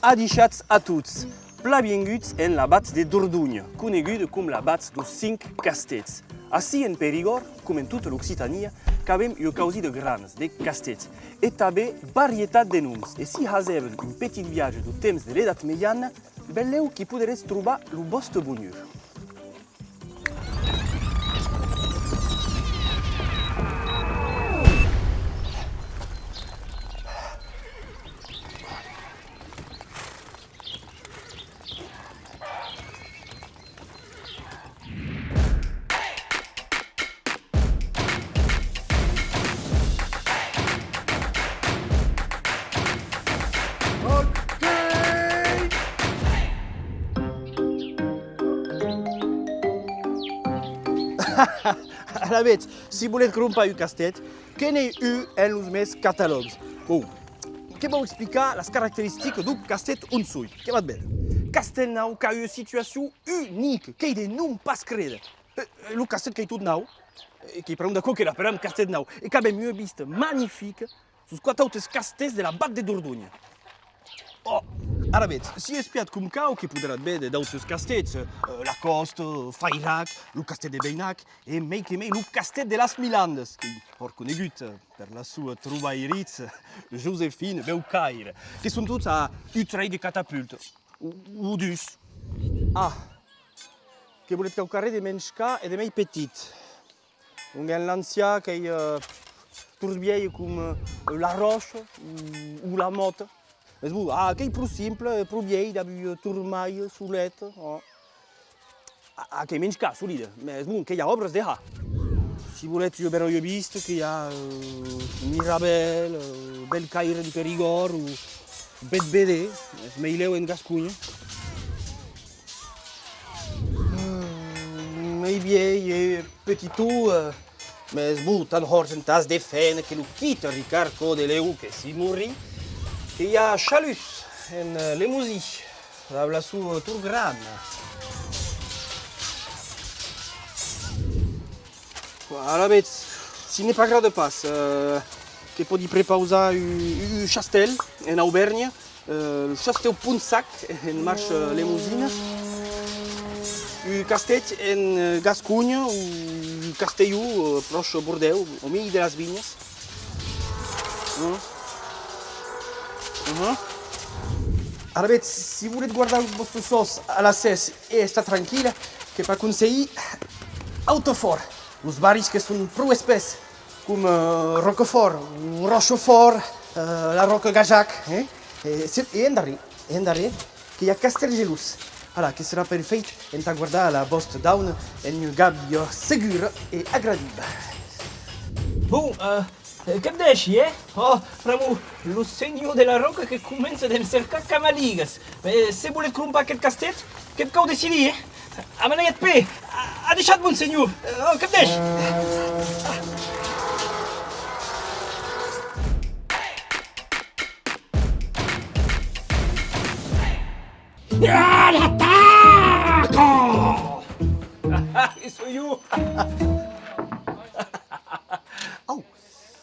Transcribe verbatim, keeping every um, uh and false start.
Adishatz a tots! Plan vienguts en la Vatz de Dordonha, coneguda com la Vatz deus Cinc Castèths. Ací en Perigòrd, com en tota l'Occitània, qu'avem ua causida grana de castèths e tanben varietat de noms. E si hasèvan un petit viatge deu temps de l'Edat Mejana, benlèu qu'i poderetz trobar lo vòste bonheur. Alavetz, si voletz crompar un castèth, que n'ei un en los mèns catalògs. Bon, que vau explicar las caracteristicas deu castèth on soi. Que vatz véder. Castèth Nau qu'a ua situacion unica, qu'ei de non pas créder. Eh, eh, lo castèth qu'ei tot nau, e qu'ei pr'amor d'aquò que l'aperam Castèth Nau, e qu'avem ua vista magnifica sus quate autes castèths de la Vatz de Dordonha. Ò! Alavetz, si espiatz com cau, que poderatz véder d'autes castèths, eh, La Còsta, Fairac, lo castèth de Veinac, e mei que mei lo castèth de las Milandas, qu'ei fòrt conegut, eh, per la sua trobairís Josefina Beucaire, que son tots a un trèit de catapulta, o, o dus. Ah! Que voletz quauquarren de menscar e de mei petit. Donc, en l'ancian qu'ei, eh, torbièi com, eh, la ròcha o, o la mòta. Mes bon, ah, qu'ei pro simple, eh, pro vièlh, dab ua tormalha, solet, oh. Ah, ah, qu'ei menscar, solide. Mes bon, que i a òbras de har. Si voletz ua beròia vista, que i a, eh, Mirabèl, eh, Bèlcaire en Perigòrd, o Bèth Vedèr, es meilèu en Gasconha. Mm, mei vièlh e petiton, eh, mes bon, tan hòrt entàs deféner que lo quite Ricard Codeleu, que si morí, que i a Chalus en, eh, Lemosin, dab la sua tor grana. Alavetz, si ne m'agrada pas, eh, que pòdi prepausar un, un chastèl en Auvèrnha, eh, lo chastèu Pontsac, en marcha Lemosina, un castèth en, eh, Gasconha, o un Castelhon, eh, pròche Bordèu, au miei de las vinhas. Hum. Uhum. Alavetz, si voletz guardar los vòstes sòs a l'accès e estar tranquille, que v'aconselhi Hautefòrt. Los barris que son pro espés, com, eh, Ròcafòrt o Rochefòrt, eh, la Ròca Gajac, eh? E, se, e en darrèr, e en darrèr, que i a Castèlgelós. Voilà, que serà perfèit entà guardar la vòsta dauna en ua gàbia segura e agradiva. Bon, eh, Eh, que'vs dèishi, eh? Ò, pr'amor lo senhor de la Ròca que comença de'm cercar camaligas. Eh, se voletz crompar aqueth castèth, que'vs cau decidir, eh? Amanatz eth pè! A-, adishatz, bon senhor! Eh, ò, que'vs dèishi! A l'ataca! Ah, que soi jo!